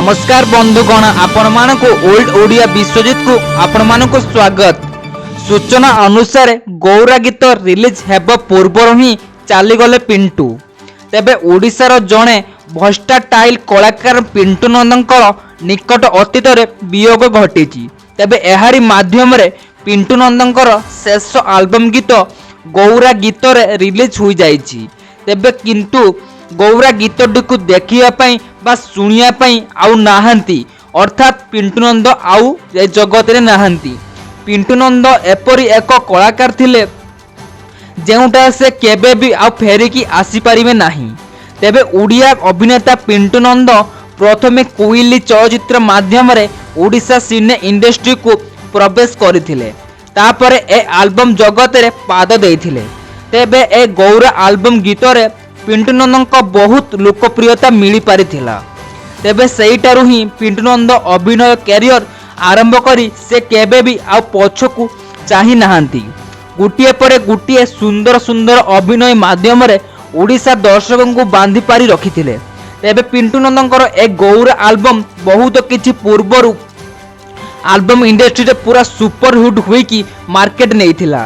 ନମସ୍କାର ବନ୍ଧୁଗଣ, ଆପଣମାନଙ୍କୁ ଓଲ୍ଡ ଓଡ଼ିଆ ବିଶ୍ୱଜିତକୁ ଆପଣମାନଙ୍କୁ ସ୍ୱାଗତ। ସୂଚନା ଅନୁସାରେ, ଗୌରା ଗୀତ ରିଲିଜ୍ ହେବା ପୂର୍ବରୁ ହିଁ ଚାଲିଗଲେ ପିଣ୍ଟୁ। ତେବେ ଓଡ଼ିଶାର ଜଣେ ଭର୍ସାଟାଇଲ୍ କଳାକାର ପିଣ୍ଟୁ ନନ୍ଦଙ୍କର ନିକଟ ଅତୀତରେ ବିୟୋଗ ଘଟିଛି। ତେବେ ଏହାରି ମାଧ୍ୟମରେ ପିଣ୍ଟୁ ନନ୍ଦଙ୍କର ଶେଷ ଆଲବମ୍ ଗୀତ ଗୌରା ଗୀତରେ ରିଲିଜ୍ ହୋଇଯାଇଛି। ତେବେ କିନ୍ତୁ ଗୌରା ଗୀତଟିକୁ ଦେଖିବା ପାଇଁ ବା ଶୁଣିବା ପାଇଁ ଆଉ ନାହାନ୍ତି, ଅର୍ଥାତ୍ ପିଣ୍ଟୁ ନନ୍ଦ ଆଉ ଏ ଜଗତରେ ନାହାନ୍ତି। ପିଣ୍ଟୁ ନନ୍ଦ ଏପରି ଏକ କଳାକାର ଥିଲେ, ଯେଉଁଟା ସେ କେବେ ବି ଆଉ ଫେରିକି ଆସିପାରିବେ ନାହିଁ। ତେବେ ଓଡ଼ିଆ ଅଭିନେତା ପିଣ୍ଟୁ ନନ୍ଦ ପ୍ରଥମେ କୋଇଲି ଚଳଚ୍ଚିତ୍ର ମାଧ୍ୟମରେ ଓଡ଼ିଶା ସିନେ ଇଣ୍ଡଷ୍ଟ୍ରିକୁ ପ୍ରବେଶ କରିଥିଲେ। ତାପରେ ଏ ଆଲବମ୍ ଜଗତରେ ପାଦ ଦେଇଥିଲେ। ତେବେ ଏ ଗୌରା ଆଲବମ୍ ଗୀତରେ ପିଣ୍ଟୁ ନନ୍ଦଙ୍କ ବହୁତ ଲୋକପ୍ରିୟତା ମିଳିପାରିଥିଲା। ତେବେ ସେଇଠାରୁ ହିଁ ପିଣ୍ଟୁ ନନ୍ଦ ଅଭିନୟ କ୍ୟାରିୟର ଆରମ୍ଭ କରି ସେ କେବେ ବି ଆଉ ପଛକୁ ଚାହିଁ ନାହାନ୍ତି। ଗୋଟିଏ ପରେ ଗୋଟିଏ ସୁନ୍ଦର ସୁନ୍ଦର ଅଭିନୟ ମାଧ୍ୟମରେ ଓଡ଼ିଶା ଦର୍ଶକଙ୍କୁ ବାନ୍ଧି ପାରି ରଖିଥିଲେ। ତେବେ ପିଣ୍ଟୁ ନନ୍ଦଙ୍କର ଏ ଗୌରା ଆଲବମ୍ ବହୁତ କିଛି ପୂର୍ବରୁ ଆଲବମ୍ ଇଣ୍ଡଷ୍ଟ୍ରିରେ ପୁରା ସୁପର ହିଟ୍ ହୋଇକି ମାର୍କେଟ ନେଇଥିଲା।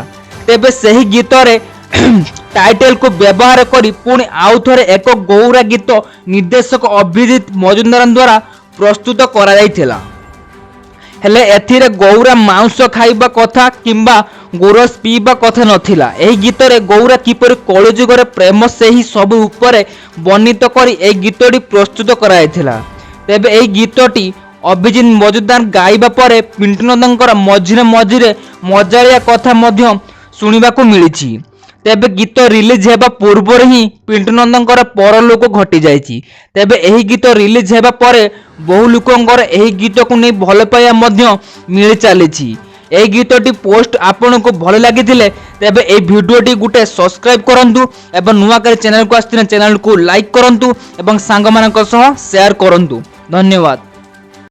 ତେବେ ସେହି ଗୀତରେ ଟାଇଟେଲକୁ ବ୍ୟବହାର କରି ପୁଣି ଆଉଥରେ ଏକ ଗୌରା ଗୀତ ନିର୍ଦ୍ଦେଶକ ଅଭିଜିତ ମଜୁମଦାର ଦ୍ୱାରା ପ୍ରସ୍ତୁତ କରାଯାଇଥିଲା। ହେଲେ ଏଥିରେ ଗୌରା ମାଉଁସ ଖାଇବା କଥା କିମ୍ବା ଗୋରସ ପିଇବା କଥା ନଥିଲା। ଏହି ଗୀତରେ ଗୌରା କିପରି କଳିଯୁଗରେ ପ୍ରେମ, ସେହି ସବୁ ଉପରେ ବର୍ଣ୍ଣିତ କରି ଏହି ଗୀତଟି ପ୍ରସ୍ତୁତ କରାଯାଇଥିଲା। ତେବେ ଏହି ଗୀତଟି ଅଭିଜିତ ମଜୁମଦାର ଗାଇବା ପରେ ପିଣ୍ଟୁ ନନ୍ଦଙ୍କର ମଝିରେ ମଝିରେ ମଜାଳିଆ କଥା ମଧ୍ୟ ଶୁଣିବାକୁ ମିଳିଛି। ତେବେ ଗୀତ ରିଲିଜ୍ ହେବା ପୂର୍ବରୁ ହିଁ ପିଣ୍ଟୁ ନନ୍ଦଙ୍କର ପରଲୋକ ଘଟିଯାଇଛି। ତେବେ ଏହି ଗୀତ ରିଲିଜ୍ ହେବା ପରେ ବହୁ ଲୋକଙ୍କର ଏହି ଗୀତକୁ ନେଇ ଭଲ ପାଇବା ମଧ୍ୟ ମିଳି ଚାଲିଛି। ଏହି ଗୀତଟି ପୋଷ୍ଟ ଆପଣଙ୍କୁ ଭଲ ଲାଗିଥିଲେ, ତେବେ ଏହି ଭିଡ଼ିଓଟି ଗୋଟେ ସବସ୍କ୍ରାଇବ୍ କରନ୍ତୁ ଏବଂ ନୂଆ କରି ଚ୍ୟାନେଲକୁ ଆସିଥିଲେ ଚ୍ୟାନେଲକୁ ଲାଇକ୍ କରନ୍ତୁ ଏବଂ ସାଙ୍ଗମାନଙ୍କ ସହ ସେୟାର କରନ୍ତୁ। ଧନ୍ୟବାଦ।